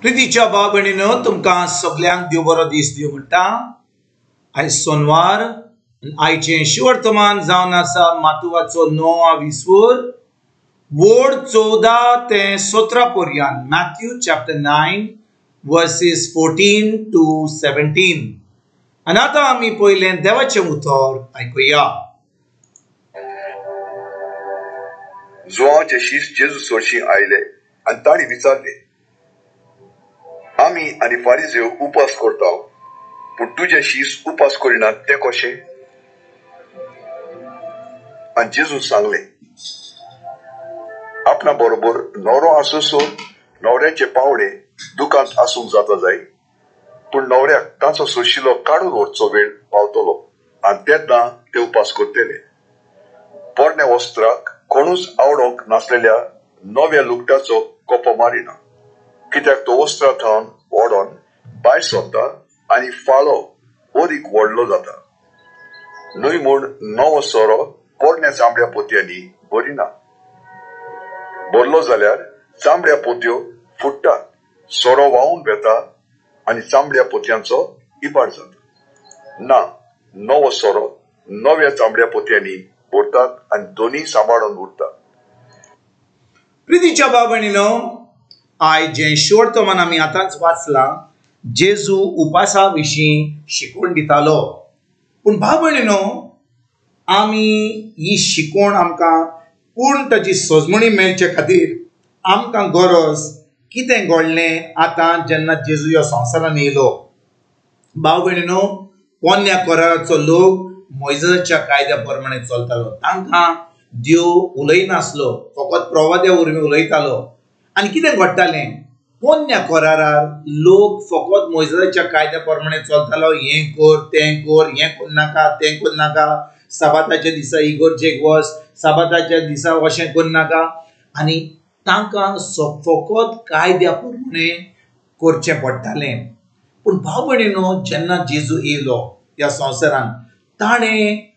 प्रितीच्या भाव भयणीनो, तुमकां सगल्यांक देव बरो दीस दिवं म्हणटा। आयज सोनवार, आयचें शिवर्तमान जावन आसा मातुवाचो 9 विसवर वोड 14 ते 17 पर्यंत, मॅथ्यू चॅप्टर 9 वर्सेस 14 टू 17। आनी आतां आमी पयलें देवाचें उतर आयकुया। जुआंवचे शीस जेजू सोरशी आयले आनी तांणी विचारले, आमी आनी फारिजेव उपास करता, पूण तुजे शीस उपास करिनात ते कशे? आनी जेजू सांगले, आपणा बरोबर न्हवरो आसोसो न्हवऱ्याचे पावळे दुकांत आसूंक जाता जाय, पूण न्हवऱ्याक ताचो सोशिलो काडून व्हरचो वेळ पावतलो आनी तेन्ना ते उपास करतले। पोरण्या वस्त्राक कोणूच आवडोंक नासलेल्या नव्या लुगटाचो कोपो मारिना, कित्याक तो वस्त्रा थावन ओडोन भायर सरता आनी फाळो ओरीक व्हडलो जाता। न्हय म्हूण नवो सोरो पोरण्या चामड्या पोतयांनी भरिना, भरलो जाल्यार चामड्या पोतयो फुट्टात, सोरो व्हांवून वेता आनी चामड्या पोतयांचो इबाड जाता। ना, नवो सोरो नव्या चामड्या पोतयांनी भरतात आनी दोनूय सांबाळून उरतात। प्रितीच्या भाव भयणीनो, आयज जें शिवर्तमान आमी आतांच वाचलां, जेजू उपासा विशीं शिकवण दितालो। पूण भाव भयणीनो, आमी ही शिकवण आमकां पूर्ण ताची सजमणी मेळचे खातीर आमकां गरज कितें घडलें आतां जेन्ना जेजू ह्या संवसारान येयलो। भाव भयणीनो, पोन्न्या कराराचो लोक मोयजेसाच्या कायद्या प्रमाणे चलतालो, तांकां देव उलयनासलो, फकत प्रवाद्या वरवीं उलयतालो। आनी कितें घडटालें, पोन्न्या करारार लोक फकत मोयजेसाच्या कायद्या प्रमाणे चलतालो, हें कर तें कर, हें करनाका तें करनाका, साबाताच्या दिसा इगर्जेक वच, साबाताच्या दिसा अशें करनाका, आनी तांकां फकत कायद्या प्रमाणे करचें पडटालें। पूण भाव भयणीनो, जेन्ना जेजू येयलो ह्या संवसारान, ताणें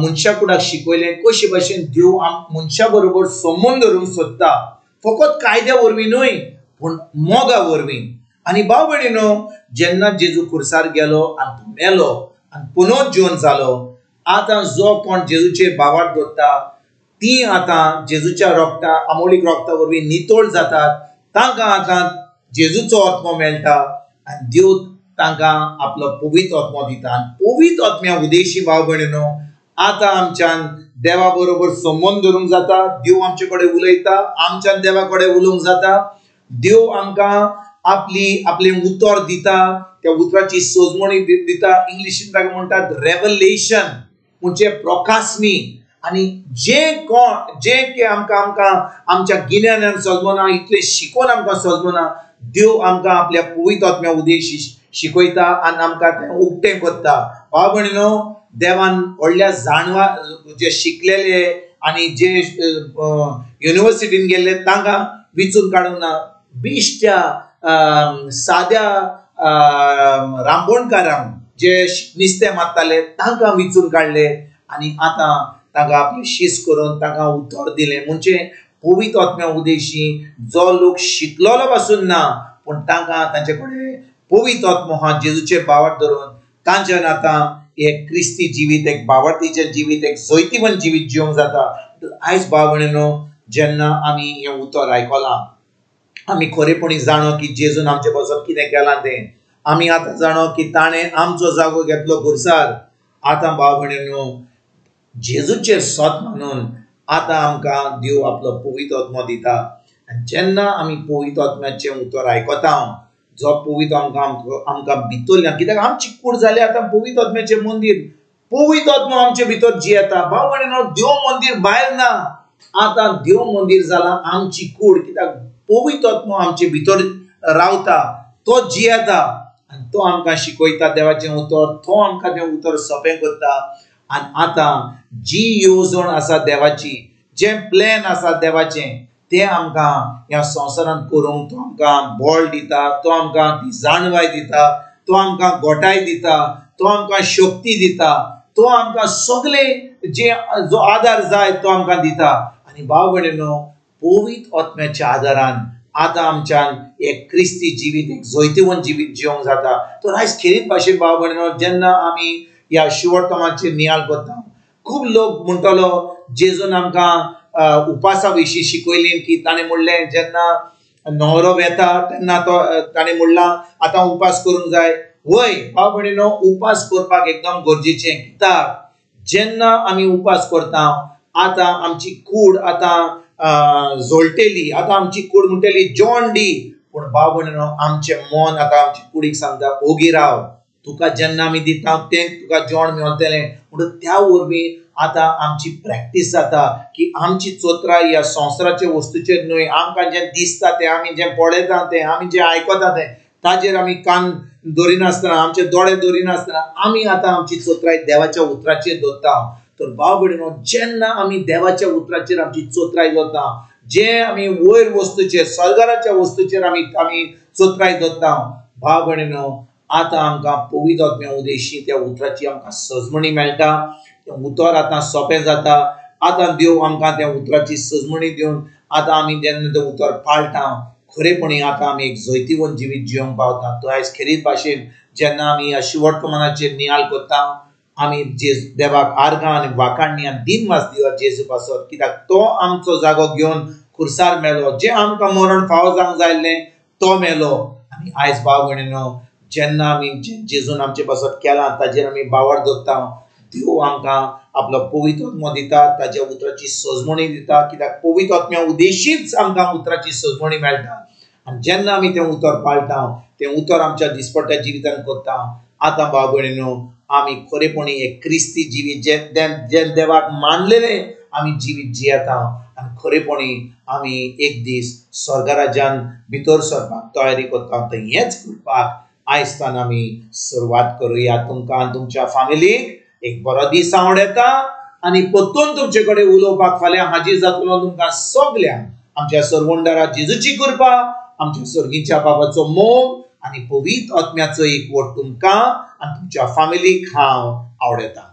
मनशा कुडाक शिकयलें कशे भाशेन देव मनशा बरोबर संबंद धरूंक सोदता, फकत कायद्या वरवीं न्हय पूण मोगा वरवीं। आनी भाव भयणीनो, जेन्ना जेजू खुर्सार गेलो आनी तो मेलो आनी पुनर्जीवन जालो, आतां जो कोण जेजूचेर भावार्थ दवरता ती आतां जेजूच्या रोगता आमोलीक रोगता वरवीं नितळ जातात, तांकां आतां जेजूचो आत्मो मेळटा आनी देव तांकां आपलो पवित्र आत्मो दिता। आनी पवित्र आत्म्या उदेशी भाव भयणीनो, आतां आमच्यान देवा बरोबर संबंद धरूंक जाता, देव आमचे कडेन उलयता, आमच्यान देवा कडेन उलोवंक जाता, देव आमकां आपली आपलें उतर दिता, त्या उतराची सजमणी दिता। इंग्लिशीन ताका म्हणटात रेवलेशन, म्हणजे प्रकाशनी। आनी जे कोण जे की आमकां आमकां आमच्या गिन्यानान सजमना, इतलें शिकोवन आमकां सजमना, देव आमकां आपल्या पवित्र आत्म्या उदेशी शिकयता आनी आमकां तें उक्तें करता। भाव भयणीनो, देवान व्हडल्या जाणवा जे शिकलेले आनी जे युनिवर्सिटीन गेल्ले तांकां विचून काडूंक ना, बेश्ट्या साद्या रांबोणकारांक जे नुस्तें मारताले तांकां विचून काडले आनी आतां तांकां आपली शीस करून तांकां उतर दिलें। म्हणजे पवित्र आत्म्या उदेशी जो लोक शिकलेलो पासून ना, पूण तांकां तांचे कडेन पवित्र आत्मो आहा, जेजूचेर भावार्थ धरून तांच्यान आतां एक क्रिस्ती जिवीत, एक भावार्थीचें जिवीत, एक जैतिवंत जिवीत जिवंक जाता। आयज भाव भयणीनो, जेन्ना आमी हें उतर आयकलां, आमी खरेपणी जाणो की जेजून आमचे पासत कितें केलां तें, आमी आतां जाणो की ताणें आमचो जागो घेतलो खुर्सार। आतां भाव भयणीनो, जेजूचेर सत मानून आतां आमकां देव आपलो पवित्र आत्मो दिता। आनी जेन्ना आमी पवित्र आत्म्याचें उतर आयकता, जो पवित्र आमकां आमकां भितरल्यान, कित्याक आमची कूड जाली आतां पवित्र आत्म्याचें मंदीर, पवित्र आत्मो आमचे भितर जियेता। भाव भयणीनो, देव मंदीर भायर ना, आतां देव मंदीर जालां आमची कूड, कित्याक पवित्र आत्मो आमचे भितर रावता, तो जियेता आनी तो आमकां शिकयता देवाचें उतर, तो आमकां तें उतर सोंपें करता। आनी आतां जी येवजण आसा देवाची, जें प्लॅन आसा देवाचें, तें आमकां ह्या संवसारांत करूंक तो आमकां बळ दिता, तो आमकां ती जाणवाय दिता, तो आमकां गोटाय दिता, तो आमकां शक्ती दिता, तो आमकां सगळें जे जो आदार जाय तो आमकां दिता। आनी भाव भयणीनो, पवित्र आत्म्याच्या आदारान आतां आमच्यान एक क्रिस्ती जिवीत, एक जैतिवंत जिवीत जिवंक जाता। तर आयज खेरीत भाशेन भाव भयणीनो, जेन्ना आमी ह्या शिवटमाचेर नियाळ करता, खूब लोक म्हणटलो जेजून आमकां उपासा विशीं शिकयली की ताणें म्हणलें जेन्ना न्हवरो वेता तेन्ना तो ताणें म्हणलां आतां उपास करूंक जाय। वय भाव भयणीनो, उपास करपाक एकदम गरजेचें, कित्याक जेन्ना आमी उपास करता आतां आमची कूड आतां जोळटेली, आतां आमची कूड म्हणटली जॉन डी, पूण भाव भयणीनो आमचें मन आतां आमची कुडीक सांगता ओगी राव, तुका जेन्ना आमी दिता तें तुका जेवण मेळटलें। म्हणून त्या वरवीं आतां आमची प्रॅक्टीस जाता की आमची चोत्राय ह्या संवसाराच्या वस्तूचेर न्हय, आमकां जें दिसता तें, आमी जें पळयता तें, आमी जें आयकता तें, ताजेर आमी कान दवरिनासतना, आमचे दोळे दवरिनासतना आमी आतां आमची चोत्राय देवाच्या उतराचेर दवरता। तर भाव भयणीनो, जेन्ना आमी देवाच्या उतराचेर आमची चोत्राय दवरता, जे आमी वयर वस्तूचेर, सर्गाच्या वस्तूचेर आमी आमी चोत्राय दवरता, भाव भयणीनो आतां आमकां पवित्र आत्म्या उदेशी त्या उतराची आमकां सजमणी मेळटा। तें उतर आतां सोंपें जाता, आतां देव आमकां त्या उतराची सजमणी दिवन आतां आमी जेन्ना तें उतर पाळटा, खरेपणी आतां आमी एक जैतिवंत जिवीत जिवंक पावता। तो आयज खेरीत भाशेन जेन्ना आमी ह्या शिवटकमानाचेर नियाळ करता, आमी जेजू देवाक आर्गां आनी वाखाणणी आनी दिनवास दिवया जेजू पासत, कित्याक तो आमचो जागो घेवन खुर्सार मेलो, जें आमकां मरण फावो जावंक जाय आसलें तो मेलो। आनी आयज भाव भयणीनो, जेन्ना आमी जेजून आमचे पासत केलां ताजेर आमी बावर दवरता, देव आमकां आपलो पवित्र आत्मो दिता, ताज्या उतराची सजमणी दिता, कित्याक पवित्र आत्म्या उदेशीच आमकां उतराची सजमणी मेळटा। आनी जेन्ना आमी तें उतर पाळटा, तें उतर आमच्या दिसपट्ट्या जिवितान करता, आतां भाव भयणीनो आमी खरेपणी एक क्रिस्ती जिवीत जें देवाक मानलेलें आमी जिवीत जियेता आनी खरेपणी आमी एक दीस स्वर्गराज्यान भितर सरपाक तयारी करता। तर हेंच करपाक आयज आमी सुरवात करुया। तुमकां आनी तुमच्या फामिलीक एक बरो दीस आवडटा आनी परतून तुमचे कडेन उलोवपाक फाल्यां हाजीर जातलो। तुमकां सगल्यांक आमच्या सरवंडारा जेजूची कृपा, आमच्या सर्गीच्या बाबाचो मोग आनी पवित्र आत्म्याचो एकवट तुमकां आनी तुमच्या फामिलीक हांव आवडटा।